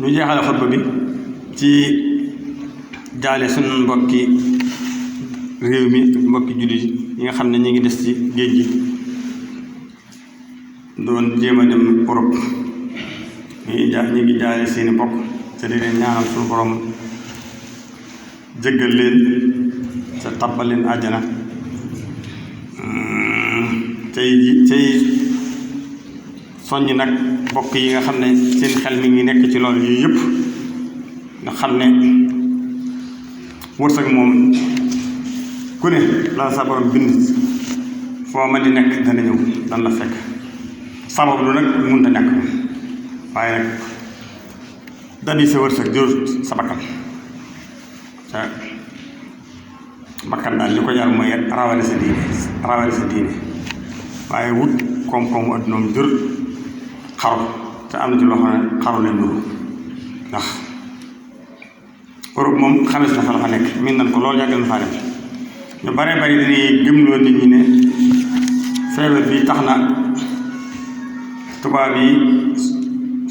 ñu jeexale xutba bi ci jaale suñu mbokki réew mi mbokki jullit yi nga xam ne ñi ngi des ci géej gi doon jéem a dem Europe ñi ngi jaale seeni bokk te di leen ñaanal suñu borom jéggal leen te tabbal leen àjjana tey soññ nag bokk yi nga xam ne seen xel mi ngi nekk ci loolu yii yëpp nga xam ne wërsëg moom ku ne la sa borom bind foo ma di nekk dana ñëw dan la fekk sabab lu nag mënut a ñàkk waaye nag dabi sa wërsëg jur sa bakkan te bakkan daal li ko jar mooy rawale sa diine waaye wut koom-koomu addunaam jur xaru te am na ci loo xam ne xaru leen nuru ndax Europe moom xames na fa la fa nekk min nañ ko loolu yàgg na faa dem ñu bare bari dañuy gëmloo nit ñi ne feebar bi tax na tubaab yi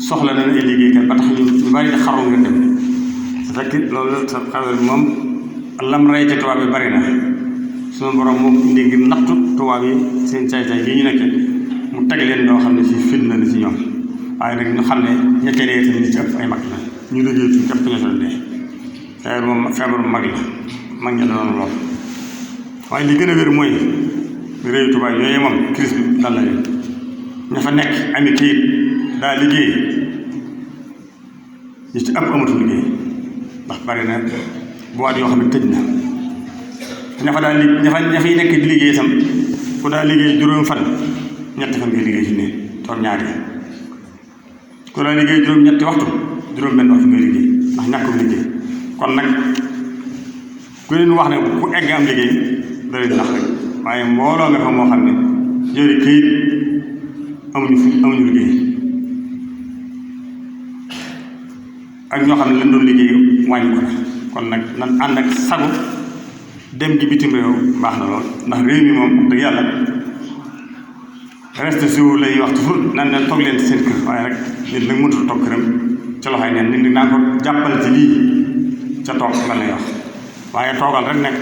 soxla nañ ay liggéeykat ba tax ñu bari xaru ngeen dem su fekk loolu sa feebar bi moom lam rey ci tubaab yi bari na suñu borom moom indi ngir nattu tubaab yi seen caay-caay yi ñu nekk mu teg leen loo xam ne si fitna la ci ñoom waaye nag ñu xam ne ñettee dee tamit ñi ci ëpp ay mag la ñu liggéey ci képp ñoo dee feebar bu mag la mag ña doon lool waaye li gën a wér mooy réew tubaab yooyu moom crise bi dal na leen ña fa nekk ami kayit daa liggéey ñi ci ëpp amatu liggéey ndax bari na boîte yoo xam ne tëj na ña fa ña fay nekk di liggéey itam ku daa liggéey juróom fan ñetti fan ngay liggéey ci ne toog ñaari ku daa liggéey juróom ñetti waxtu juróom benn waxtu ngay liggéey ndax ñàkkum liggéey kon nag ku leen wax ne ku egg am liggéey da leen nax rek waaye mbooloo nga fa moo xam ne jëri këyit amuñu liggéey ak ñoo xam ne lañ doon liggéey wàññi ko na kon nag nan ànd ak sagu dem gi bitim réew baax na lool ndax réew mi moom dëgg yàlla reste siwu lay wax toujours nan leen toog leen seen kër waaye rek nit nag mënut a toog këram ca loxoy neen nit naa ko jàppal ci lii ca toog la lay wax waaye toogal rek nekk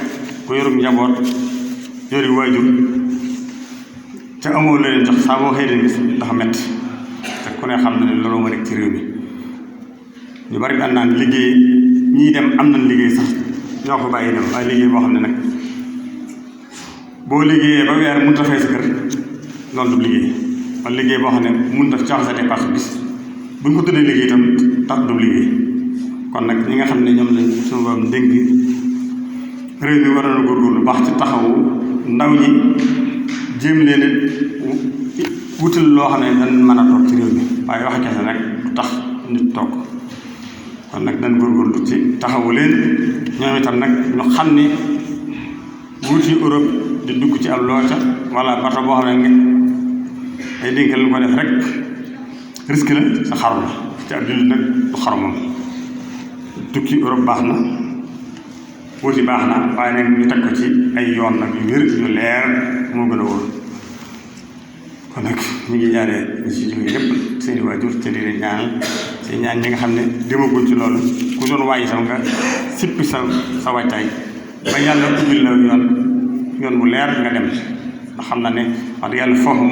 ku yorum njaboot yori waajur ca amoo leen jox saa boo xëy gis dafa metti te ku ne xam na ne loolu ma nekk ci réew mi ñu bari daan naan liggéey ñii dem am nañ liggéey sax ñoo ko bàyyi dem waaye liggéey boo xam ne nag boo liggéeyee ba weer mënut a fay sa kër loolu du liggéey wala liggéey boo xam ne mënut a jox sa dépense bis buñ ko tuddee liggéey itam tax du liggéey kon nag ñi nga xam ne ñoom lañ suñu borom dénk réew mi war na góorgóorlu baax ci taxawu ndaw ñi jéem leen wutal loo xam ne dañ mën a toog ci réew mi waaye waxe kese rek du tax nit toog kon nag dañ góorgóorlu ci taxawu leen ñoom itam nag ñu xam ne wuti Europe di dugg ci ab looca wala bato boo xam ne ay dénk lañ ko def rek risque la sa xaru la ci ab jullit nag du xaru moom tukki Europe baax na wuti baax na waaye nag ñu teg ko ci ay yoon nag yu wér yu leer moo gën a wóor kon nag ñu ngi jaaree ñu si jóge yëpp seeni waajur te di leen ñaanal te ñaan ñi nga xam ne demagul ci loolu ku doon waaye itam nga sippi sa waajtaay ba yàlla ubbil la yoon bu leer nga dem ndax xam na ne wax dëgg yàlla foofu